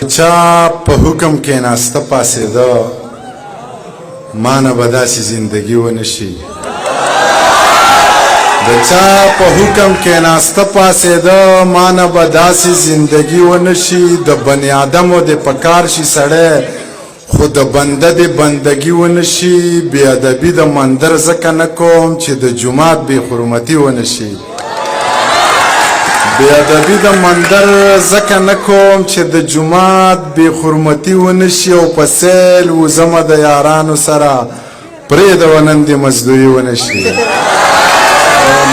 چا په حکم کېناسته پاڅېده، ما نه به داسې زندګي ونه شي. د چا په حکم کېناسته پاڅېده، ما نه به داسې زندګي ونه شي. د بني آدمو دې په کار شي سړی، خو د بنده دې بندګي ونه شي. بې ادبي د مندر ځکه نه کوم چې د جومات بې حرمتي ونه شي. بې ادبي د مندر ځکه نه کوم چې د جومات بې حرمتي ونه شي. او په سیل وځمه د یارانو سره، پرېږده ونن دې مزدوري ونه شي.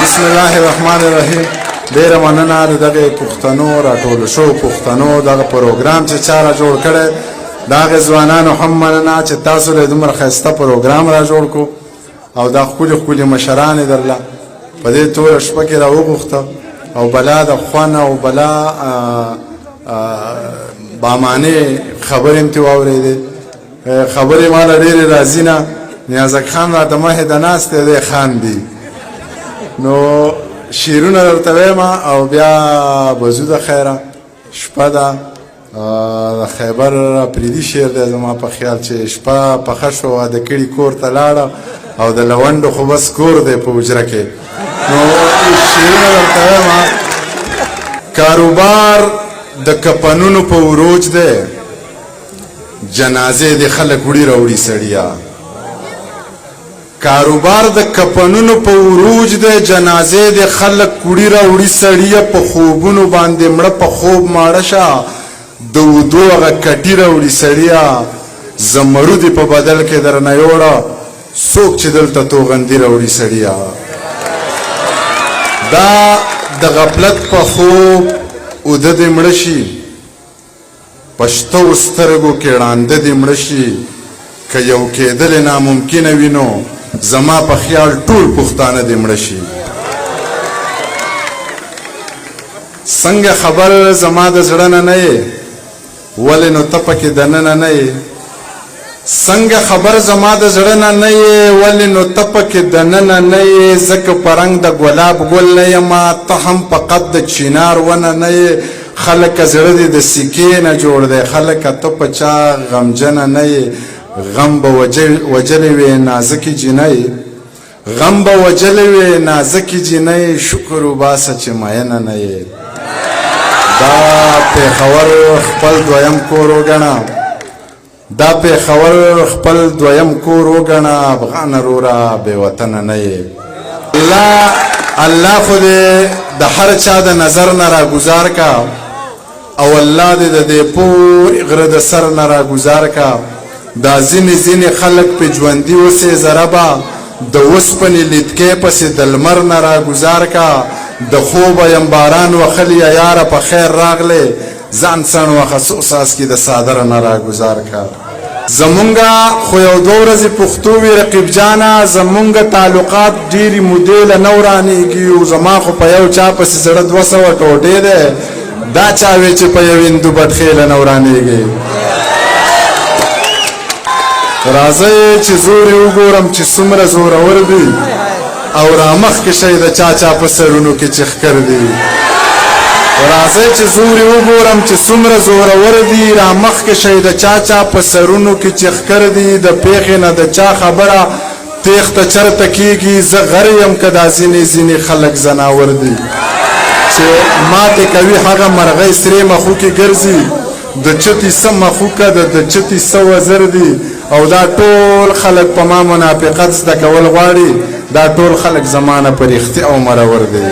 بسم الله الرحمن الرحیم. ډېره مننه د دغې پښتنو راټولو شوو پښتنو دغه پروګرام چې چا را جوړ کړی، د هغې ځوانانو هم مننه چې تاسو له دومره ښایسته پروګرام را جوړ کړو او دا ښکلي ښکلي مشران یې درله په دې توره شپه کې را وغوښته. او بلا د خوند او بلا بامانې خبرې هم ترې واورېدې. خبرې ماله ډېرې راځي نه، نیازک خان راته مخې ته ناست دی، دی خاندي. نو شعرونه درته وایم او بیا به ځو د خیره. شپه ده، د خیبر اپریدي شعر دی زما په خیال، چې شپه پخه شوه، واده کړي کور ته لاړه او د لونډو خو بس کور دی په حجره کې. نو شعرونه درته وایم. کاروبار د کپنونو په عروج دی، جنازې دې خلک وړي راوړي سړیا. کاروبار د کپنونو په عروج دی، جنازې دې خلک وړي راوړي سړیه. په خوبونو باندې مړه په خوب ماړه شه، د ودو هغه کټي راوړي سړیه. زمرو دې په بدل کې درنه یوړه، څوک چې دلته توغندي راوړي سړیه. دا د غفلت په خوب اوده دې مړه شي، په شتو سترګو کې ړانده دې مړه شي. که یو کېدل ناممکنه وي نو زما په خیال ټول پښتانه دې مړه شي. څنګه خبر زما د زړه نه نه یې، ولې نو ته پکې دننه نه یې؟ څنګه خبر زما د زړه نه نه یې، ولې نو ته پکې دننه نه یې؟ ځکه په رنګ د ګلاب ګل نه یمه، ته هم په قد د چینار ونه نه یې. خلکه زړه دې د سکې نه جوړ دی، خلکه ته په چا غمجنه نه یې. غم به وجلې وې نازکې جینۍ، غم به وجلې وې نازکې جینۍ، شکر وباسه چې مینه نه یې. دا پېښور خپل دویم کور وګڼه، دا پېښور خپل دویم کور وګڼه، افغان وروره بې وطنه نه یې. الله الله خو دې د هر چا د نظر نه راګوزار کا، او الله دې د دې پورې غره د سر نه راګوزار کا. دا ځینې ځینې خلک په ژوندي اوسې زربه، د اوسپنې لیدکې پسې د لمر نه راګوزار کا. د خوبه یم باران وخلی یاره په خیر راغلې، ځان څڼ وخه څو څاڅکي د څادر نه راګوزار کا. زمونږه خو یو دوه ورځې پښتو وي رقیب جانه، زمونږه تعلقات ډېرې مودې له نه ورانېږي. او زما خو په یو چا پسې زړه 200 ټوټې دی، دا چا وی چې په یو هندو بټخې له نه ورانېږي. راځئ چې زور یې وګورم چې څومره زورور دي، او رامخکې شئ د چا چا په سرونو کې چې ښکر دي. راځئ چې زور یې وګورم چې څومره زورور دي، رامخکې شئ د چا چا په سرونو کې چې ښکر دي. د پېښې نه د چا خبره تېښته چرته کېږي، زه غر یم که دا ځینې ځینې خلک ځناور دي. چې ماتې کوي هغه مرغۍ سرې مخوکې ګرځي، د چتي څه مخوکه ده د چتي څه وزر دي. او دا ټول خلک په ما منافقت زده کول غواړي، دا ټول خلک زما نه په رښتیا او مرور دي.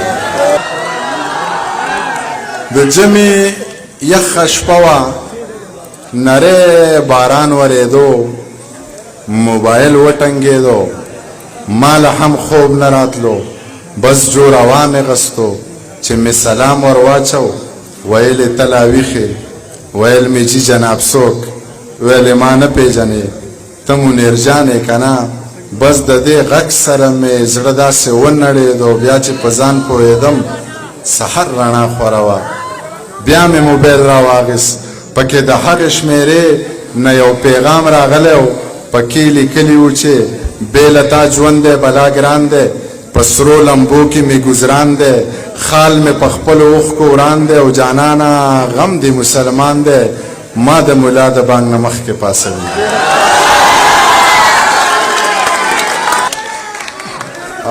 د ژمي یخه شپه وه، نری باران ورېدو، موبایل وټنګېدو، ما له هم خوب نه راتلو. بس جوړه وامې غستو چې مې سلام ور واچو، ویل یې ته لا ویښې؟ ویل مې جي جناب څوک؟ ویل یې ما نه پېژنې، ته منیر جان یې که نه؟ بس د دې غږ سره مې زړه داسې ونړېدو، بیا چې په ځان پوهېدم سحر رڼا خوره وه. بیا مې موبایل راواخیست، پکې د هغې شمېرې نه یو پیغام راغلی و، پکې لیکلي وو چې بې له تا ژوند دی بلا ګران دی، په سرو لمبو کې مې ګذران دی، خال مې په خپلو اوښکو وران دی، او جانانه غم دې مسلمان دی. ما د مولا د بانګ نه مخکې پاسوي.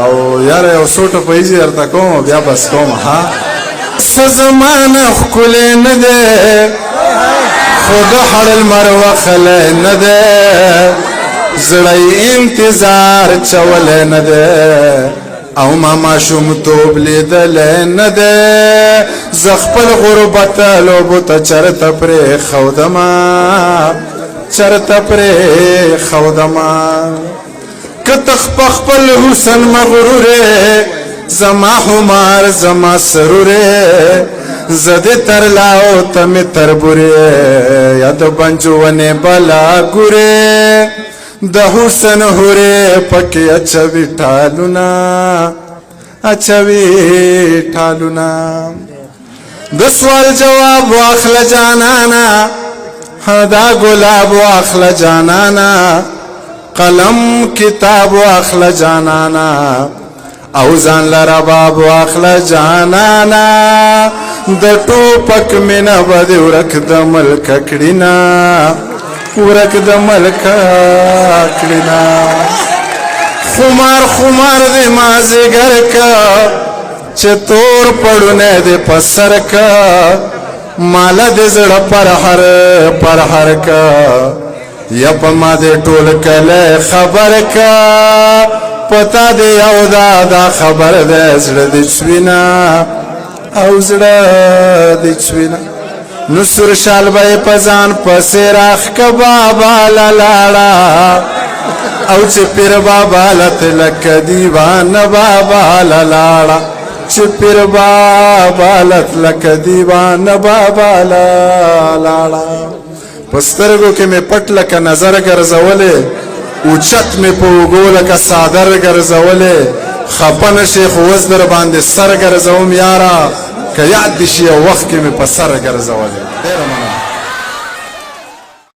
او یاره یو څو ټپه درته کوم او بیا بس کوم. ها څه زمانه ښکلی نه دی، خو د هر لمر وخلی نه دی، زړه یې انتظار چولی نه دی، او ما ماشومتوب لیدلی نه دی. زه خپل غربت لوبو ته چېرته پرېښودمه، چېرته پرېښودمه. که ته په خپل حسن مغرور یې، زما حمار زما سرور یې، زه دې تر لاو ته مې تربور یې، یا د بنجو ونې بلا ګورې، د حسن حورې پکې اچوي ټالونه، اچوي ټالونه. د سوال جواب واخله جانانا، دا ګلاب واخله جانانا، قلم کتاب واخله جانانا، او ځان له رباب واخله جانانا. د ټوپک مینه به دې ورک د ملک کړینه، ورک د ملک کړینه. خمار خمار دې مازیګر کا، چې تور پړونه دې په سر کا، ماله دې زړه پر هر پر هر کا، یا په ما دې ټول کلی خبر کا، پتا دې یو دا دا خبر دی، زړه دې چوینه او زړه دې چوینه. نو سور شال به یې په ځان پسې راښکه بابا له لاړه، او چې پیر بابا له تلک دیوانه بابا له لاړه، چې پیر بابا له تلک دیوانه بابا له لاړه. په سترګو کې مې پټ لکه نظر ګرځولې، اوچت مې په اوږو لکه څادر ګرځولې، خفه نه شې خو اوس در باندې سر ګرځوم یاره، که یاد دې شي یو وخت کې مې په سر ګرځولې. ډېره مننه.